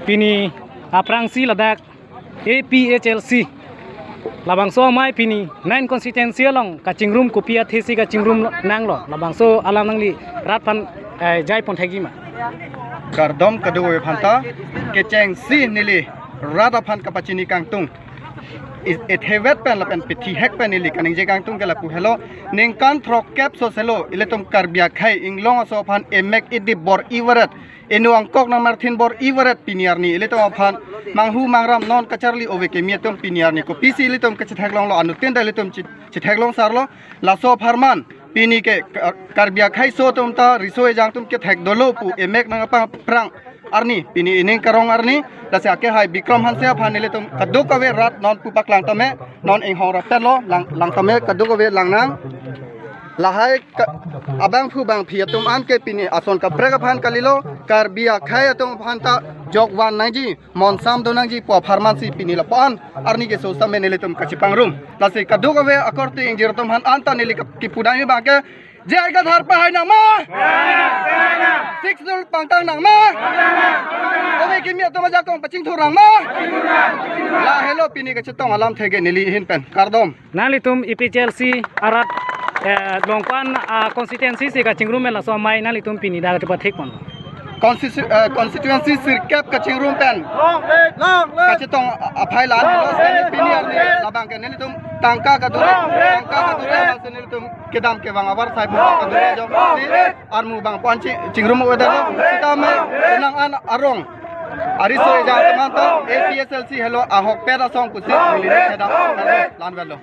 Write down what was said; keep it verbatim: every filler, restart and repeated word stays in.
Pini aphrangsi ladak A P H L C labangso amei pini nine constituency along kachingrum kopi athesi kachingrum nanglo, labangso alam nangli rat aphan, eh, jai pon thekji ma? Kardom kadokave aphanta, kechengsi neli rat aphan kapachini kangtung. I-, ethevek pen lapen pethihek pen neli kaningje kangtung ke lapu helo, ningkan throkkep soselo ilitum Karbi akhei inglong aso aphan emek idip bor-i varet, eno angkok nangmarthin bor-i varet pini arni ilitum aphan manghu mangram non kacharli ove kimi atum pini arni kopisi ilitum kachetheklonglo, anuttin ta ilitum chi-, chetheklong sarlo. Laso apharman pini ke Kar-, Karbi akhei aso atum ta riso ejang atum kethek dolo pu emek nangpaphrang arni, pini ining karong arni, lasi akehai Bikram Hanse aphan ilitum kadokave rat non pu paklang tame, non inghong rapetlo, lang, lang tame kadokave langnang. Lahai ka-, abangphu bangphi atum an ke pini ason kaprek aphan kalilo, Karbi akhei atum aphan ta jokvan nangji, monsam do nangji pu apharmansi pini lapu-an arni keso sitame nelitum kachepangrum. Lasi kadokave akorte ingjir atum aphan anta neli kap-, kipudamji abang ke, J I Kathar pahai nang ma? Sixth Schedule pangtang nang ma? Ove kimi atum ajakong pachingthur nang ma? Lahelo pini kachetong alamthe ke neli ahin pen. Kardom. Nanglitum A P H L C arat, eh, Longkuan, ah, constituency si kachingrum pen laso amei nanglitum pini dak chepathek pon. Constitu-, eh, constituency sirkep kachingrum pen. Long live, long live. Kachetong aphai la-an lo, seni pini arni labang ke nelitum tangka kadure, tangka kadure, la seni nelitum kedam kevang avarsai pu kadure jongsi armu abang pu-an chi-, chingrum ave dalo. Sitame nang an arong ariso ejang atum an ta A P H L C helo ahokpet asong pusi neli kedam la-an avelo.